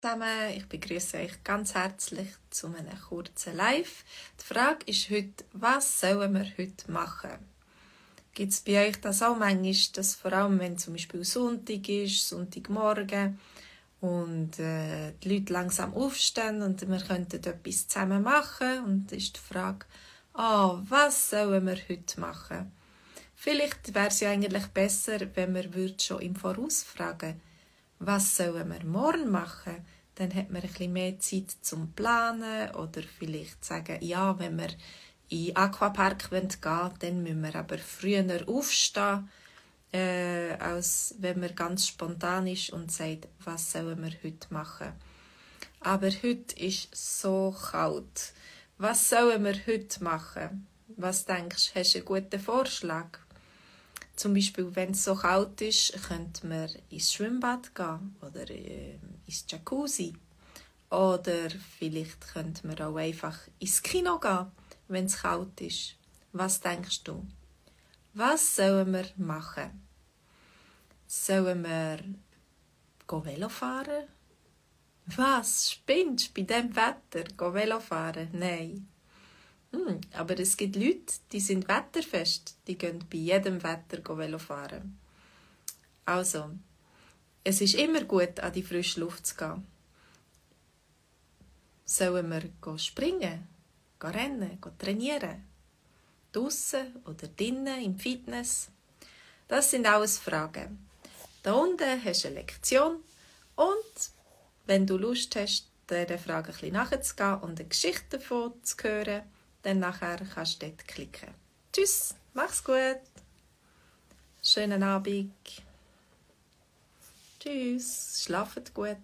Zusammen, ich begrüße euch ganz herzlich zu einem kurzen Live. Die Frage ist heute, was sollen wir heute machen? Gibt es bei euch das auch manchmal, dass vor allem, wenn zum Beispiel Sonntag ist, Sonntagmorgen und die Leute langsam aufstehen und wir könnten etwas zusammen machen und dann ist die Frage, was sollen wir heute machen? Vielleicht wäre es ja eigentlich besser, wenn wir schon im Voraus fragen, was sollen wir morgen machen? Dann hat man ein bisschen mehr Zeit zum Planen oder vielleicht sagen, ja, wenn wir in den Aquapark gehen wollen, dann müssen wir aber früher aufstehen, als wenn man ganz spontan ist und sagt, was sollen wir heute machen. Aber heute ist so kalt. Was sollen wir heute machen? Was denkst du, hast du einen guten Vorschlag? Zum Beispiel, wenn es so kalt ist, könnte man ins Schwimmbad gehen oder ins Jacuzzi. Oder vielleicht könnte man auch einfach ins Kino gehen, wenn es kalt ist. Was denkst du? Was sollen wir machen? Sollen wir Velo fahren? Was? Spinnst du bei diesem Wetter? Velo fahren? Nein. Aber es gibt Leute, die sind wetterfest, die gehen bei jedem Wetter Velo fahren. Also, es ist immer gut, an die frische Luft zu gehen. Sollen wir springen, rennen, trainieren? Draussen oder drinnen im Fitness? Das sind alles Fragen. Da unten hast du eine Lektion und wenn du Lust hast, dieser Frage ein bisschen nachzugehen und eine Geschichte davon zu hören, dann nachher kannst du dort klicken. Tschüss, mach's gut. Schönen Abend. Tschüss, schlaft gut.